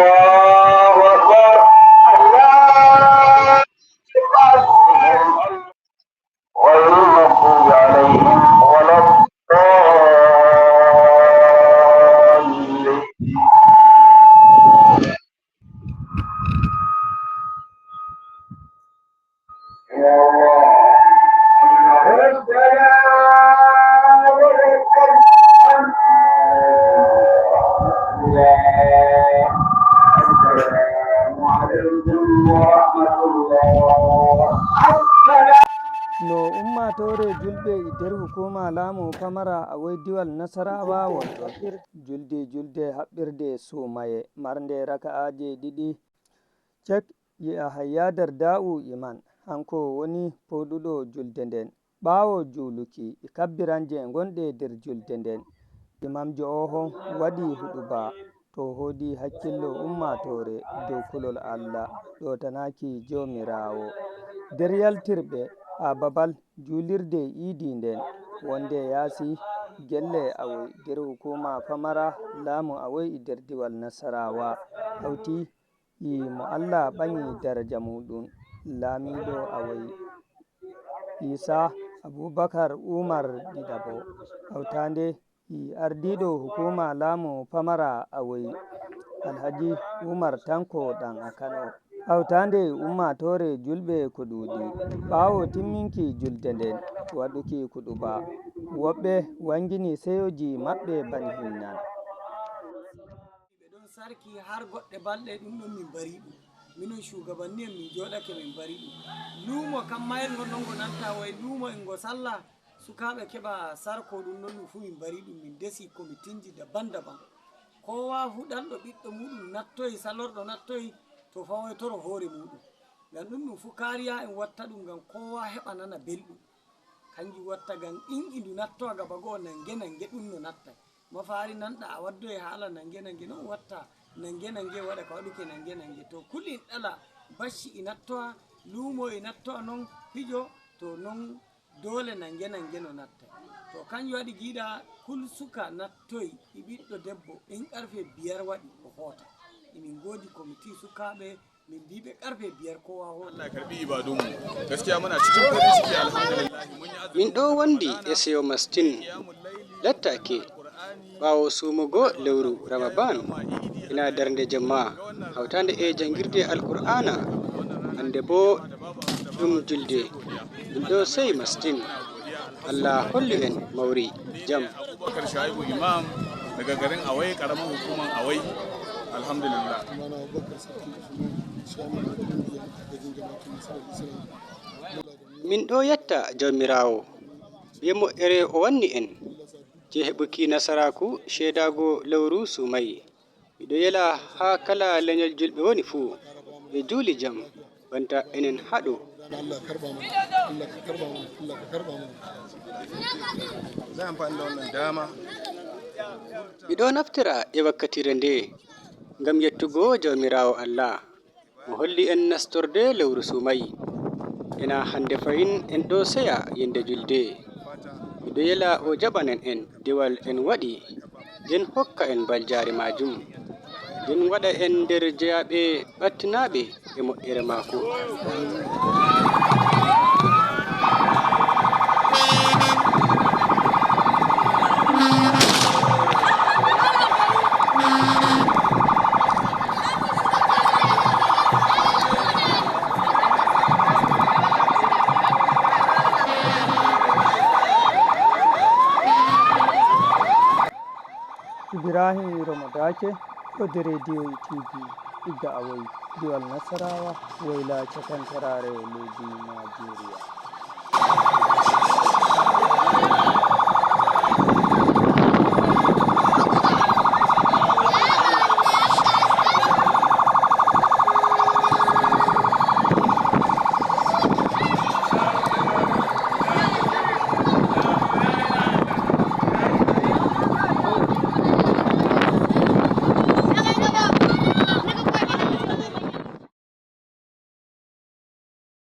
الله أكبر الله أكبر غير المغضوب عليهم ولا الضالين. يا الله ربنا ولك الحمد. السلام عليكم ورحمة الله. السلام No ummatore julɓe e nder hukuma laamu pamara Awai diwal Nasarawa wonɗon julde julde haɓɓirde sumaye marde raka'aji 2 cek Yahaya Darda'u Iman hanko woni poɗuɗo julde nden ɓawo juluki e kabbiranje gonɗe nder julde nden. Imamjo ohon waɗi huɗuba to hodi hakkillo ummatore dow kulol Allah ɗotanaki jomirawo nder yaltirɓe ha babal julirde idi nden wonde yaasi gelle Awoi nder hukuma pamara laamu Awoi e nder diwal Nasarawa hauti e mo Allah ɓangi daraja muɗum laamiɗo Awoi Isa Abubakar Umar ɗiɗaɓo hautande e ardiɗo hukuma laamu pamara Awoi Alhaji Umar Tanko Dan Akano hautande ummatore julɓe ko ɗuɗi. Ɓawo timminki julde nden waɗuki kuɗuba woɓɓe wangini seyoji maɓɓe bani hinnan. Ɓe ɗon sarki har goɗɗe balɗe ɗum ɗon min bari ɗum minon shugabanni en min joɗake min bari ɗum luumo kam mayel gon ɗon ngo nanta way luumo en ngo salla sukaɓe keɓa sarko ɗum ɗon ɗum fuu min bari ɗum min desi komitinji daban daban kowa fu ɗanɗo ɓiɗɗo muɗum nattoyi salorɗo nattoyi to fawoytoro hoore muɗum ngam ɗum ɗum fuu kariya en watta ɗum ngam kowa heɓa nana belɗum kanjum watta ngam in'i ndu nattowa gaba go'o nange nange ɗum no natta mafari nanɗa a waddoye haala nange nange non watta nange nange waɗa ka waɗuke nange nange to kulin ɗala bacci e nattowa luumo e nattowa noon fijo to noon dole nange nange no natta to kanjum waɗi giiɗa kul suka nattoyi e ɓiɗɗo debbo in karfe 5 waɗi o hoota emin godi comité sukaɓe min mbiɓe karfe 5 kowa hoota. Allah ya karbi ibadunmu. Gaskiya muna cikin farin ciki, alhamdulillah. Mun yi azumi Min ɗo wondi e seyo mastin lattake ɓawo sumugo lewru Ramaban ina darde jemma hautande e jangirde Alkur'ana hande bo ɗum julde min ɗo seyi mastin. Allah holli en mawri jam. Abubakar Shaibu Imam daga garin Awai, karamar hukumar Awai, alhamdulillah. Sunana Abubakar Sarki Usman, chairman na kungiyar agajin Jama'atu Nasarar Islam. Min ɗo yetta jawmirawo be mo'ere o wanni en je heɓuki nasaraku shaidago lewru sumayi. Miɗo yela ha kala lenyol julɓe woni fuu ɓe juuli jam banta enen haɗo. Allah karba mana, Allah ka karba mana, Allah ka karba mana. Zan amfani da wannan dama. Miɗo naftira e wakkatire nde ngam yettugo jawmirawo Allah mo holli en nastorde lewru sumayi ena hande fahin en ɗo seya yende julde. Miɗo yela o jaɓanen en dewal en waɗi nden hokka en baljari majum nden waɗa en nder jeyaɓe ɓattinaɓe e moƴƴere maako. Ibrahim Romadake ɗo rediyo tv igga Awoi diwal Nasarawa woyla cakantarare leydi Nigeria.